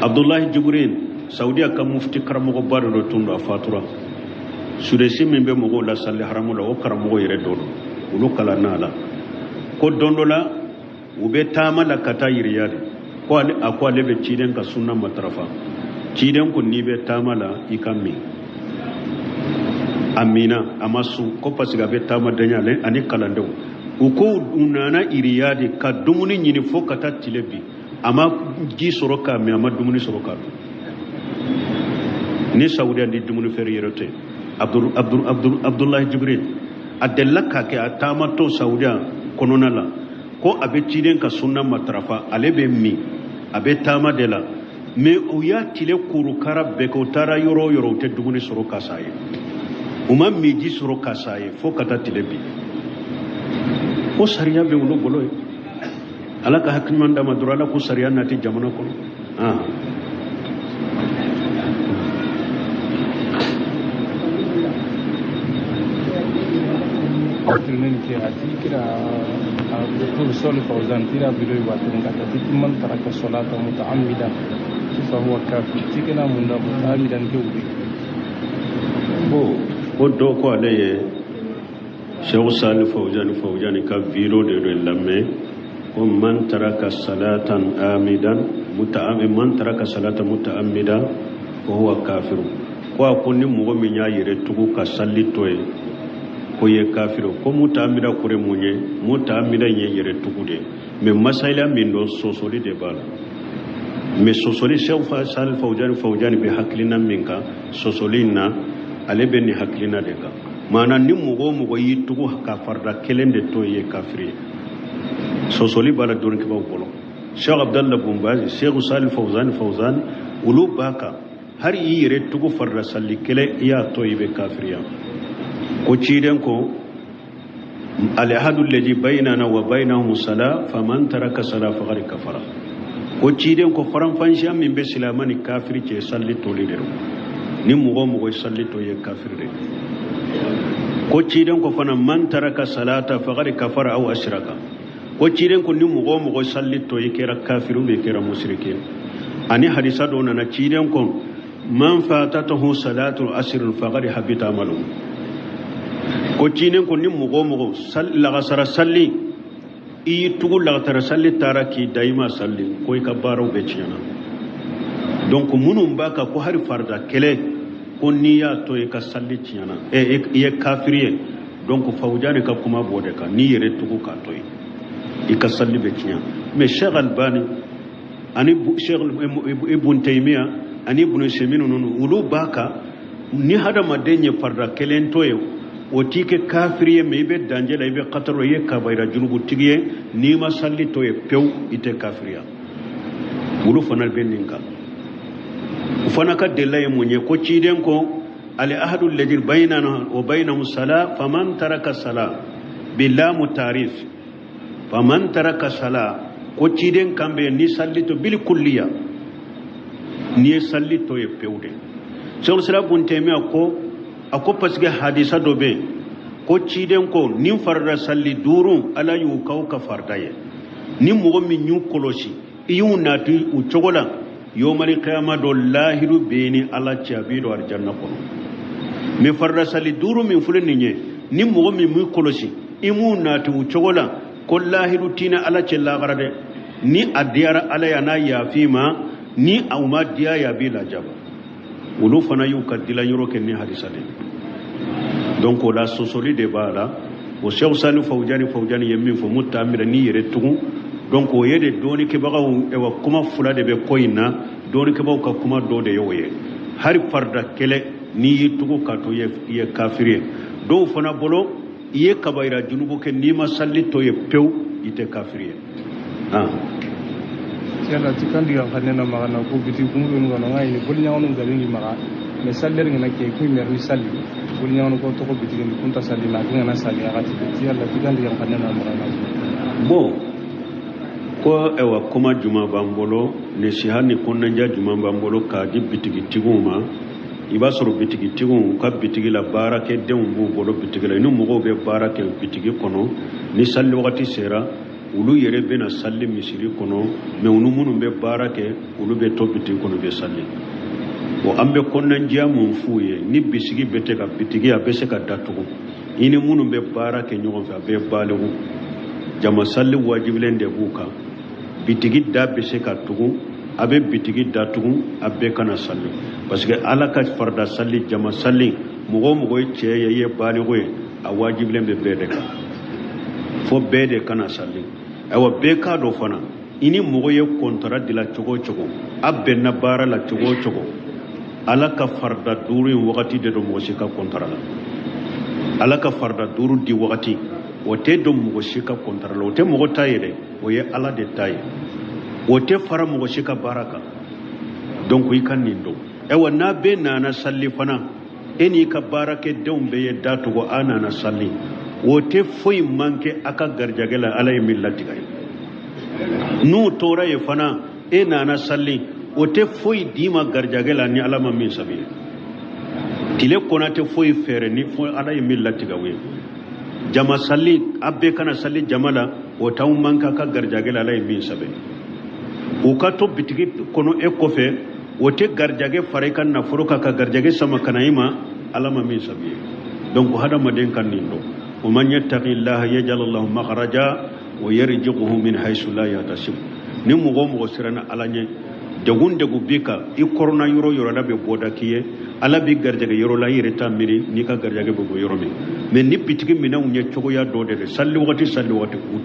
Abdulahi Jibrin, Saudiya ka mufti karamɔgɔba dɔ de tun don, a fatura. Sudesi min bɛ mɔgɔw lasali haramu la, o karamɔgɔ yɛrɛ dɔ don, olu kalanna a la. Ko don dɔ la u bɛ taama la ka taa Riyadi, ko ale a ko ale bɛ ciden ka sunna matarafa. Ciden ko n'i bɛ taama la i ka min. A minna, a ma sun, ko parce que a bɛ taama denya ale ani kalandenw. U ko u nana Riyadi ka dumuni ɲini fo ka taa tile bin, a ma ji sɔrɔ k'a min, a ma dumuni sɔrɔ k'a dun. Ni Saudiya ni dumuni feere yɔrɔ tɛ. Abdulahi Jibril a delila k'a kɛ a taamatɔ Saudiya kɔnɔna la, ko a bɛ ciden ka sunna matarafa, ale bɛ min, a bɛ taama de la. Mais u y'a tile kurukara bɛɛ kɛ, u taara yɔrɔ o yɔrɔ, u tɛ dumuni sɔrɔ ka s'a ye, u ma miji sɔrɔ ka s'a ye fo ka taa tile bin. O sariya bɛ olu bolo ye. Ala ka hakili ɲuman d'a ma dɔrɔn, Ala ko sariya nati jamana kɔnɔ. Tirneni ke ati kira Dr. Salih Fawzan tira bidoy watin kata titi man taraka salata mutaammidan fa huwa kafir tikina munda mutaammidan ke wuri. Bon, o dɔ ko ale ye Cheikh Salih Fawzan ka video de do lamɛn, ko man taraka salatan amidan mutaammidan, man taraka salatan mutaammidan fa huwa kafir. Ko a ko ni mɔgɔ min y'a yɛrɛ tugu ka sali to ye, ko ye kafir. Ko mutaamida kure mun ye? Mutaamida ye yɛrɛ tugu de. Mais masayila min don, sɔsɔli de b'a la. Mais sɔsɔli, Cheikh Salih Fawzan bɛ hakilina min kan sɔsɔli in na, ale bɛ nin hakilina de kan. Maana ni mɔgɔ o mɔgɔ y'i tugu ka farida kelen de to ye kafiri ye. Sɔsɔli b'a la dɔnnikɛbaaw bolo. Cheikh Abdallah Bun Bazi, Cheikh Salih Fawzan, olu b'a kan hari i yɛrɛ tugu farida sali kelen i y'a to i bɛ kafiriya. Ko ciden ko alahadu alladhi bainana wa bainahum sala faman taraka sala faqad kafara. Ko ciden ko faranfansiya min bɛ silamɛ ni kafiri cɛ, sali toli de don. Ni mɔgɔ o mɔgɔ ye sali to ye kafiri de. Ko ciden ko fana man taraka salata faqad kafara aw ashraka. Ko ciden ko ni mɔgɔ o mɔgɔ sali to ye kɛra kafiri ou bien kɛra musiriki. Ani hadisa dɔ nana ciden ko man fatatahu salatu asr faqad habita amalu. Ko ciden ko ni mɔgɔ o mɔgɔ lagasara sali i y'i tugu lagasara sali taara k'i da i ma sali, ko i ka baaraw bɛɛ tiɲɛna. Donc minnu b'a kan ko hali farida kɛlɛ ko n'i y'a to i ka sali tiɲɛna, i ye kafiri ye. Donc Fawzan ka kuma b'o de kan, n'i yɛrɛ tugu k'a to yen i ka sali bɛ tiɲɛ. Mais Cheikh Albani ani Cheikh Ibn Taymiya ani Ibn Usaymin ninnu, olu b'a kan ni hadamaden ye farida kelen to ye, o t'i kɛ kafiri ye, mais i bɛ danger la, i bɛ kataro, i ye kabayira junubutigi ye. N'i ma sali to ye pewu, i tɛ kafiriya. Olu fana bɛ nin kan. O fana ka delila ye mun ye? Ko ciden ko al ahadu alladhi bainana wa bainahum sala faman taraka sala bilamu tarif faman taraka sala. Ko ciden kan bɛ ni sali to bil kulliya, n'i ye sali to ye pewu de. Cheikh Islam Ibn Taymiya ko a ko parce que hadisa dɔ bɛ yen ko ciden ko ni farida sali duuru Ala y'u k'aw ka farida ye, ni mɔgɔ min y'u kɔlɔsi i y'u nati u cogo la, yomali kiyama dɔ lahiru bɛ ni Ala cɛ, a b'i don alijanna kɔnɔ. Mais farida sali duuru min filɛ nin ye, ni mɔgɔ min m'u kɔlɔsi i m'u nati u cogo la, ko lahiru t'i ni Ala cɛ lahara dɛ. Ni a diyara Ala ye a n'a yaaf'i ma, ni a ma diya ye a b'i lajaba. Olu fana y'u ka dilan yɔrɔ kɛ ni hadisa de ye. Donc o la sɔsɔli de b'a la. O Cheikh Salih Fawzan ye min fɔ mutaamida n'i yɛrɛ tugu. Donc o ye de dɔnnikɛbagaw, ɛwa kuma fila de bɛ ko in na, dɔnnikɛbagaw ka kuma dɔ de ye o ye. Hali farida kɛlɛ n'i y'i tugu ka to i ye kafiri ye. Dɔw fana bolo i ye kabayira junubu kɛ, n'i ma sali to ye pewu i tɛ kafiri ye. Yala ti kan diga xane na maxa na ko biti kun kono nga ini bol ñaxonu gabi ngi maxa mais saller ngana ke ku mer ni salli bol ñaxonu ko toxo bitigi ni kunta salli ma ku ngana salli axati ti yalla ti kan diga xane na maxa na. Bon, ko ewa kuma juma b'an bolo, nasiha ni kɔnɔnja juma b'an bolo k'a di bitigitigiw ma. I b'a sɔrɔ bitigitigiw ka bitigi la, baarakɛdenw b'u bolo bitigi la, ni mɔgɔw bɛ baara kɛ bitigi kɔnɔ, ni sali wagati sera, olu yɛrɛ bɛna sali misiri kɔnɔ, mais olu minnu bɛ baara kɛ, olu bɛ to bitigi kɔnɔ, bɛ sali. Bon, an bɛ kɔnɔnajɛya mun f'u ye? Ni bisigi bɛ tɛ ka bitigi, a bɛ se ka datugu, i ni minnu bɛ baara kɛ ɲɔgɔn fɛ, a bɛ baliku, jama sali wajibilen de b'u kan. Bitigi da bɛ se ka tugu, a bɛ bitigi datugu, a bɛɛ kana sali, parce que Ala ka farida sali, jama sali, mɔgɔ o mɔgɔ ye cɛ ye, i ye baliku ye, a wajibilen bɛ bɛɛ de kan, fo bɛɛ de kana sali. Ayiwa, bɛɛ k'a dɔn fana, i ni mɔgɔ ye kɔntara dila cogo o cogo, a bɛnna baara la cogo o cogo, Ala ka farida duuru in wagati de don mɔgɔ si ka kɔntara la. Ala ka farida duuru di wagati, o tɛ don mɔgɔ si ka kɔntara la. O tɛ mɔgɔ ta ye dɛ, o ye Ala de ta ye, o tɛ fara mɔgɔ si ka baara kan. Donc i ka nin dɔn. Ayiwa, n'a bɛɛ nana sali fana, e n'i ka baarakɛdenw bɛɛ ye datugu, a nana sali, o tɛ foyi manqué a ka garijɛgɛ la, Ala ye min latigɛ ye. N'u tora yen fana, e nana sali, o tɛ foyi d'i ma garijɛgɛ la ni Ala ma min sabi ye. Tile kɔnɔ tɛ foyi fɛɛrɛ ni fo Ala ye min latigɛ o ye. Jama sali, a bɛɛ kana sali jama la, o t'anw manqué a ka garijɛgɛ la, Ala ye min sɛbɛn. U ka to bitigi kɔnɔ e kɔfɛ, o tɛ garijɛgɛ fara i ka nafolo kan ka garijɛgɛ sama ka na i ma, Ala ma min sabi ye. Donc hadamaden ka nin dɔn. Wa man yattaqi llaha yaj'al lahu makhraja wa yarzuquhu min haythu la yahtasib. Ni mɔgɔ o mɔgɔ siranna Ala ɲɛ, degun degun b'i kan, i kɔrɔna yɔrɔ o yɔrɔ, Ala bɛ bɔda k'i ye, Ala b'i garijɛgɛ yɔrɔ la i yɛrɛ t'a miiri n'i ka garijɛgɛ bɛ bɔ yɔrɔ min. Mais ni bitigi minɛnw ye cogoya dɔ de sali wagati, sali wagati, u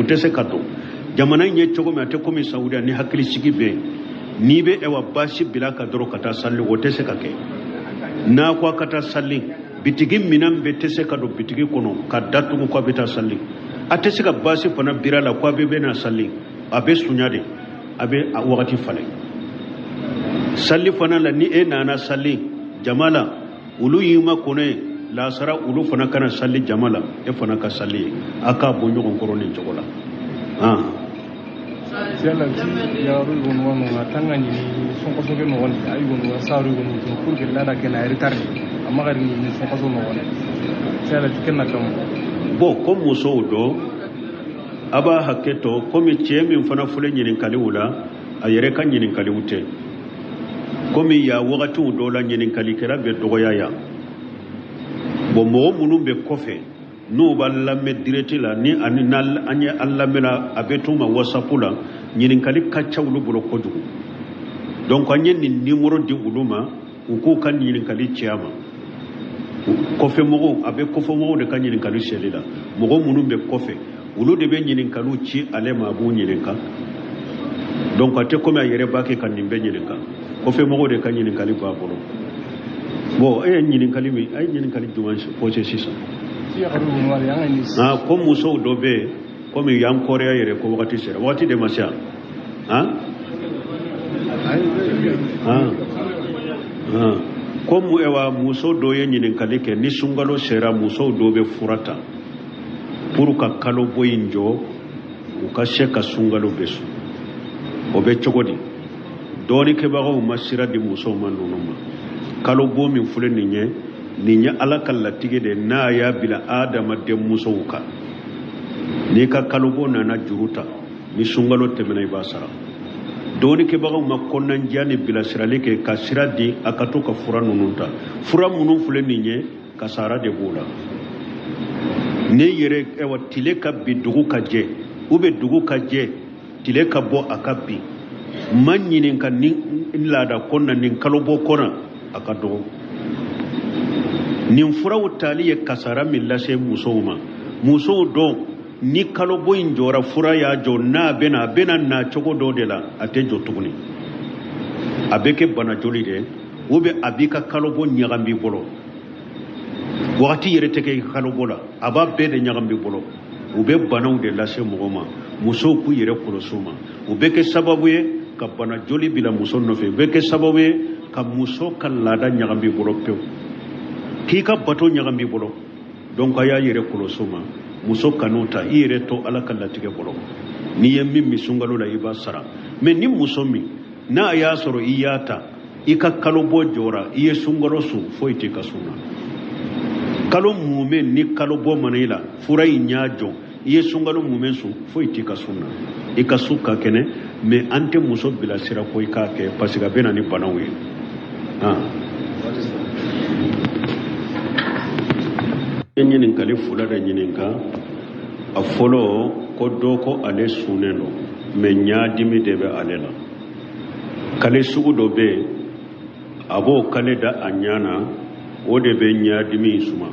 tɛ se ka don. Jamana in ye cogo min, a tɛ komi Saudiya ni hakili sigi bɛ yen. N'i bɛ ɛwa baasi bila ka dɔrɔn ka taa sali, o tɛ se ka kɛ. N'a ko a ka taa sali, bitigi minɛn bɛɛ tɛ se ka don bitigi kɔnɔ ka datugu k'a bɛ taa sali. A tɛ se ka baasi fana bira la k'a bɛ na sali, a bɛ sunya de, a bɛ a wagati falen. Sali fana la, ni e nana sali jama la, olu y'i ma kɔnɔ ye lasara, olu fana kana sali jama la, e fana ka sali ye, a k'a bɔ ɲɔgɔn kɔrɔ nin cogo la. Yala ti yaru gonu wanu nga tanga ni sonkoso ke no woni ay gonu saru gonu to pour que lada ke na retard amma gari ni sonkoso no woni yala ti kenna kam. Bon, ko musow dɔ a b'a hakɛ to, komi cɛ min fana filɛ ɲininkaliw la, a yɛrɛ ka ɲininkaliw tɛ, komi ya wagatiw dɔw la ɲininkalikɛla bɛ dɔgɔya yan. Bon, mɔgɔ minnu bɛ kɔfɛ, n'u b'a lamɛn direct la, ni ani n'an ye an lamɛnna, a bɛ t'u ma WhatsApp la, ɲininkali ka ca olu bolo kojugu. Donc an ye nin numéro di olu ma, u k'u ka ɲininkali ci a ma. Kɔfɛ mɔgɔw, a bɛ kɔfɛ mɔgɔw de ka ɲininkali seli la, mɔgɔ minnu bɛ kɔfɛ, olu de bɛ ɲininkaliw ci ale ma, a b'u ɲininka. Donc a tɛ komi a yɛrɛ b'a kɛ ka nin bɛɛ ɲininka, kɔfɛ mɔgɔw de ka ɲininkali b'a bolo. Bon, e ye ɲininkali min, a ye ɲininkali jumɛn posé sisan? Ti yaru gonu wali anga ni. Ah, ko musow dɔ bɛ yen, komi y'an kɔrɔya yɛrɛ, ko wagati sera, wagati de ma se yan. Han han han, ko mu ewa muso dɔ ye ɲininkali kɛ, ni sunkalo sera, musow dɔ bɛ fura ta pour ka kalo bɔ in jɔ, u ka se ka sunkalo bɛ sun. O bɛ cogo di? Dɔɔnikɛbagaw ma sira di musow ma ninnu ma. Kalo bɔ min filɛ nin ye, nin ye Ala ka latigɛ de, n'a y'a bila adamaden musow kan. N'i ka kalo bɔ nana juru ta, ni sunkalo tɛmɛna, i b'a sara. Dɔɔnikɛbagaw ma kɔnɔnajɛya ni bilasirali kɛ ka sira di a ka to ka fura ninnu ta. Fura minnu filɛ nin ye, kasara de b'o la. Ne yɛrɛ, ɛwa, tile ka bi, dugu ka jɛ, u bɛ dugu ka jɛ, tile ka bɔ, a ka bin, ma ɲininka ni laada kɔnɔna nin kalo bɔ kɔnɔ, a ka dɔgɔ. Nin furaw tali ye kasara min lase musow ma. Musow dɔn, ni kalo bɔ in jɔra, fura y'a jɔ, n'a bɛna, a bɛna na cogo dɔ de la, a tɛ jɔ tuguni, a bɛ kɛ bana joli de ye, ou bien a b'i ka kalo bɔ ɲagami b'i bolo, wagati yɛrɛ tɛ kɛ i ka kalo bɔ la, a b'a bɛɛ de ɲagami b'i bolo. U bɛ banaw de lase mɔgɔ ma. Musow k'u yɛrɛ kɔlɔsi u ma. U bɛ kɛ sababu ye ka bana joli bila muso nɔfɛ, u bɛ kɛ sababu ye ka muso ka laada ɲagami b'i bolo pewu, k'i ka bato ɲagami b'i bolo. Donc a y'a yɛrɛ kɔlɔsi o ma. Muso kan'o ta, i yɛrɛ to Ala ka latigɛ bolo. N'i ye min min sunkalo la, i b'a sara. Mais ni muso min n'a y'a sɔrɔ i y'a ta I ka kalo bɔ jɔra, i ye sunkalo sun, foyi t'i ka sun na. Kalo mumɛ ni kalo bɔ mana i la, fura in y'a jɔ, i ye sunkalo mumɛ sun, foyi t'i ka sun na, i ka sun ka kɛnɛ. Mais an tɛ muso bilasira ko i k'a kɛ, parce que a bɛ na ni banaw ye. Ye ɲininkali fila de ɲininka. A fɔlɔ, ko dɔ ko ale sunnen don, mais ɲaadimi de bɛ ale la. Kale sugu dɔ bɛ yen, a b'o kale da a ɲa na, o de bɛ ɲaadimi suma.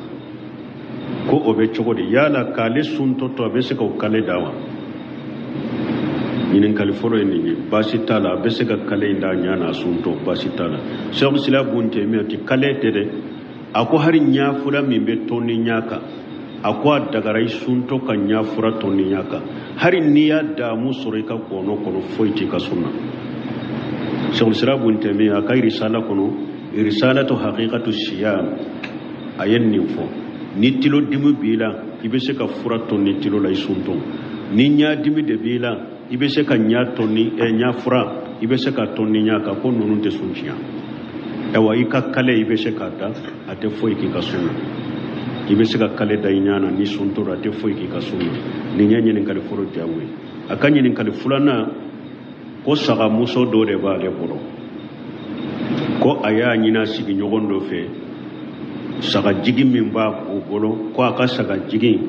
Ko o bɛ cogo di? Yala k'ale suntɔ to, a bɛ se k'o kale da wa? Ɲininkali fɔlɔ ye nin ye. Baasi t'a la, a bɛ se ka kale in da a ɲa na, a suntɔ, baasi t'a la. Sɛku Sila Bun Tɛmiya ti kale tɛ dɛ. A ko hari ɲafura min bɛ tɔni ɲa kan, a ko a dagara i suntɔ ka ɲafura tɔni ɲa kan, hari n'i y'a damu sɔrɔ i ka gɔnɔ kɔnɔ, foyi t'i ka sun na. Sɛku Sila Bun Tɛmiya a ka risala kɔnɔ, risalatu haqiqatu siyam, a ye nin fɔ: ni tilo dimi b'i la, i bɛ se ka fura tɔni tilo la i suntɔ. Ni ɲadimi de b'i la, i bɛ se ka ɲa tɔni, ɲa fura, i bɛ se ka tɔni ɲa kan. Ko ninnu tɛ sun tiɲɛ. Ayiwa, i ka kale, i bɛ se k'a da, a tɛ foyi k'i ka sun na. I bɛ se ka kale da i ɲa na ni sun tora, a tɛ foyi k'i ka sun na. Nin ye ɲininkali fɔlɔ jaabi ye. A ka ɲininkali filanan, ko sagamuso dɔ de b'ale bolo, ko a y'a ɲini a sigiɲɔgɔn dɔ fɛ, sagajigi min b'a o bolo, ko a ka sagajigi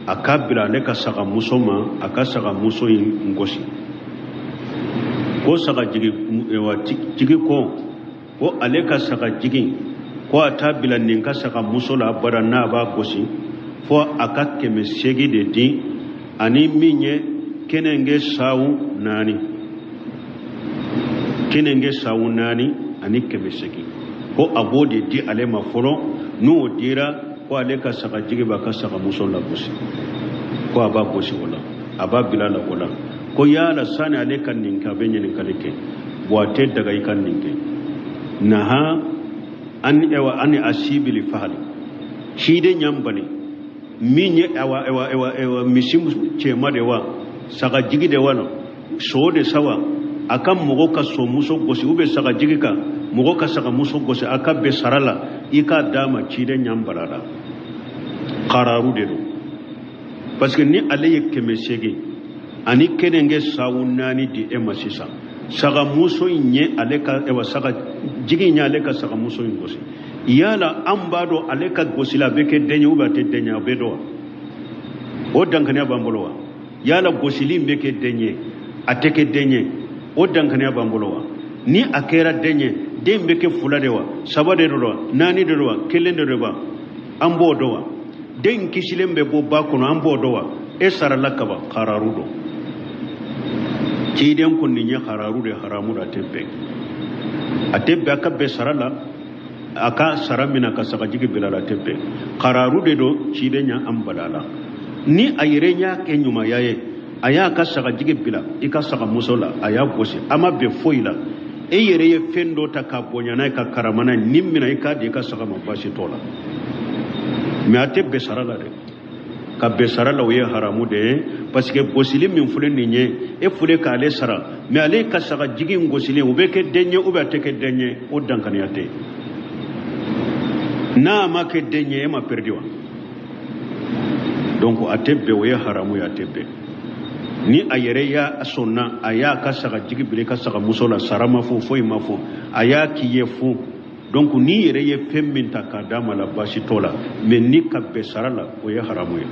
a k'a bila ale ka sagamuso ma, a ka sagamuso in gosi. Ko sagajigi tigi ko ale ka sagajigi, ko a t'a bila nin ka sagamuso la abada n'a b'a gosi, fo a ka 800 de di, ani min ye kenenge sawu 4, kenenge sawu 4 ani 800, ko a b'o de di ale ma fɔlɔ. N'o dira, ko ale ka sagajigi b'a ka sagamuso lagosi, ko a b'a gosi o la, a b'a bila la o la. Ko yala sani ale ka nin kɛ, a bɛ ɲininkali kɛ. Bon, a tɛ daga i ka nin kɛ. Naha an ewa ani asibili fahali ciden ɲanbali min ye, awa ewa ewa ewa misi cɛma de wa, sagajigi de wa, so de sawa, a ka mɔgɔ ka somuso gosi ou bien sagajigi ka mɔgɔ ka sagamuso gosi, a ka bɛn sara la, i k'a d'a ma, ciden ɲanbala la, kararu de don. Parce que ni ale ye 800 ani kenenge sawu 4 di e ma sisan, sagamuso in ye ale ka, ewa saga jigi in ye ale ka sagamuso in gosi, yala an b'a dɔn ale ka gosi la a bɛ kɛ den ye ou bien a tɛ den ye? A bɛ dɔn wa? O dankaniya b'an bolo wa? Yala gosili in bɛ kɛ den ye, a tɛ kɛ den ye, o dankaniya b'an bolo wa? Ni a kɛra den ye, den bɛ kɛ 2 de wa, 3 de don wa, 4 de don wa, 1 de don wa? An b'o dɔn wa? Den kisilen bɛ bɔ ba kɔnɔ, an b'o dɔn wa? E sarala kaban, kararu don. Ciden ko nin ye hararu de, haramu de, a tɛ bɛn, a tɛ bɛn. A ka bɛn sara la, a ka sara min na ka sagajigi bila la, a tɛ bɛn, kararu de don. Ciden y'a an bala la. Ni a yɛrɛ y'a kɛ ɲumanya ye, a y'a ka sagajigi bila i ka sagamuso la, a y'a gosi, a ma bɛn foyi la, e yɛrɛ ye fɛn dɔ ta k'a bonya n'a ye, ka karama n'a ye, ni minɛ i k'a di i ka saga ma, baasi t'o la. Mais a tɛ bɛn sara la dɛ. Ka bɛn sara la, o ye haramu de ye, parce que gosili min filɛ nin ye, e filɛ k'ale sara, mais ale ka sagajigi in gosilen, o bɛ kɛ den ye ou bien a tɛ kɛ den ye, o dankaniya tɛ. N'a ma kɛ den ye, e ma perdi wa? Donc a tɛ bɛn, o ye haramu ye, a tɛ bɛn. Ni a yɛrɛ y'a sɔnna, a y'a ka sagajigi bila i ka sagamuso la, sara ma fɔ, foyi ma fɔ, a y'a k'i ye fu. Donc n'i yɛrɛ ye fɛn min ta k'a d'a ma la, baasi t'o la, mais ni ka bɛn sara la, o ye haramu ye.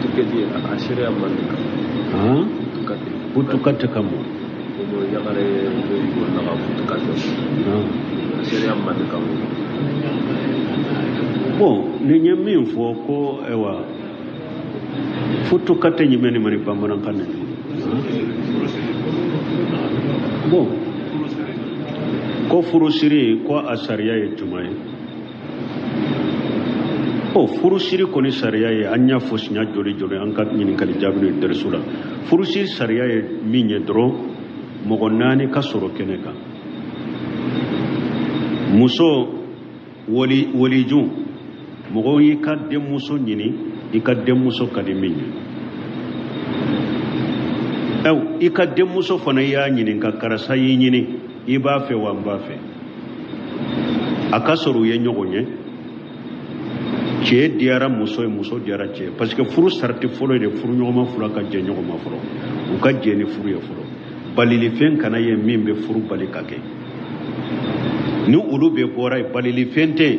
Tukati a sariya man di kan. Tukati. Futukati ka mun? Komo yagare ko naga futukati. A sariya man di kan. Bon, ni n ye min fɔ ko ayiwa, futukati ɲumɛn ni mani bamanankan na? Bon, ko furusiri, ko a sariya ye jumɛn ye? Ɔ, furusiri kɔni sariya ye, an y'a fɔ siɲɛ joli joli an ka ɲininkali jaabi ni darisu la, furusiri sariya ye min ye dɔrɔn, mɔgɔ 4 ka sɔrɔ kɛnɛ kan: muso wali, waliju, mɔgɔ y'i ka denmuso ɲini, i ka denmuso ka di min ye. Ɛw, i ka denmuso fana, i y'a ɲininka: karisa y'i ɲini, i b'a fɛ wa? N b'a fɛ. A ka sɔrɔ u ye ɲɔgɔn ye, cɛ diyara muso ye, muso diyara cɛ ye, parce que furu sarati fɔlɔ de, furu ɲɔgɔnma fila ka jɛ ɲɔgɔn ma fɔlɔ, u ka jɛ ni furu ye fɔlɔ. Balilifɛn kana ye min bɛ furu bali ka kɛ. Ni olu bɛɛ bɔra yen, balilifɛn tɛ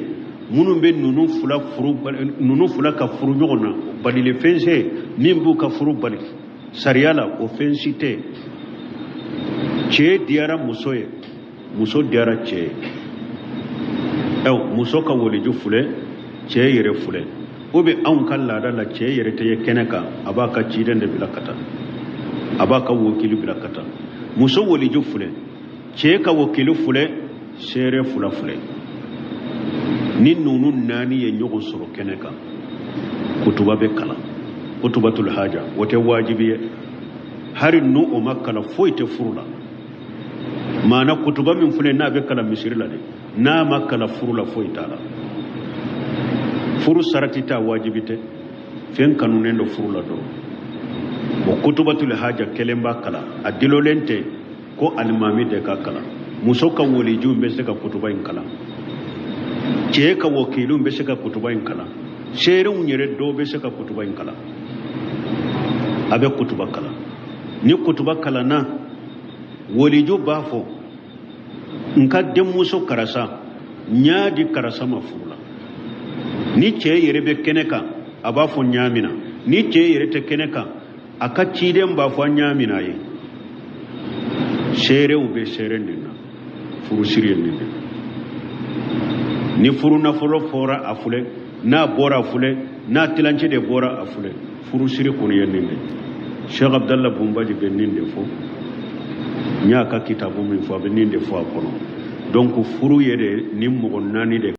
minnu bɛ ninnu fila furu, ninnu fila ka furu ɲɔgɔn na. Balilifɛn tɛ min b'u ka furu bali sariya la, o fɛn si tɛ. Cɛ diyara muso ye, muso diyara cɛ ye. Ɛw, muso ka waliju filɛ, cɛ yɛrɛ filɛ. O bɛ anw ka laada la, cɛ yɛrɛ tɛ ye kɛnɛ kan, a b'a ka ciden de bila ka taa, a b'a ka wokili bila ka taa. Muso waliju filɛ, cɛ ka wokili filɛ, seere fila filɛ. Ni ninnu naani ye ɲɔgɔn sɔrɔ kɛnɛ kan, kutuba bɛ kalan, kutubatul haja. O tɛ wajibi ye. Hari n'o o ma kalan, foyi tɛ furu la. Maana kutuba min filɛ, n'a bɛ kalan misiri la de, n'a ma kalan furu la, foyi t'a la. Furu sarati t'a, wajibi tɛ, fɛn kanunen don furu la dɔrɔn. O kutubatul haja kelen b'a kalan, a dilolen tɛ ko alimami de ka kalan. Muso ka walijuw bɛ se ka kutuba in kalan, cɛ ka wakiliw bɛ se ka kutuba in kalan, seerew yɛrɛ dɔw bɛ se ka kutuba in kalan. A bɛ kutuba kalan. Ni kutuba kalanna, waliju b'a fɔ: n ka denmuso karisa, n y'a di karisa ma furu la. Ni cɛ yɛrɛ bɛ kɛnɛ kan, a b'a fɔ n y'a minɛ. Ni cɛ yɛrɛ tɛ kɛnɛ kan, a ka ciden b'a fɔ an y'a minɛ a ye. Seerew bɛ seere nin na, furusiri ye nin de. Ni furu nafolo fɔra, a filɛ. N'a bɔra, a filɛ. N'a tilancɛ de bɔra, a filɛ. Furusiri kɔni ye nin de. Cheikh Abdallah Bunbaji bɛ nin de fɔ. N y'a ka kitabu min fɔ, a bɛ nin de fɔ a kɔnɔ. Donc furu ye de ni mɔgɔ naani de.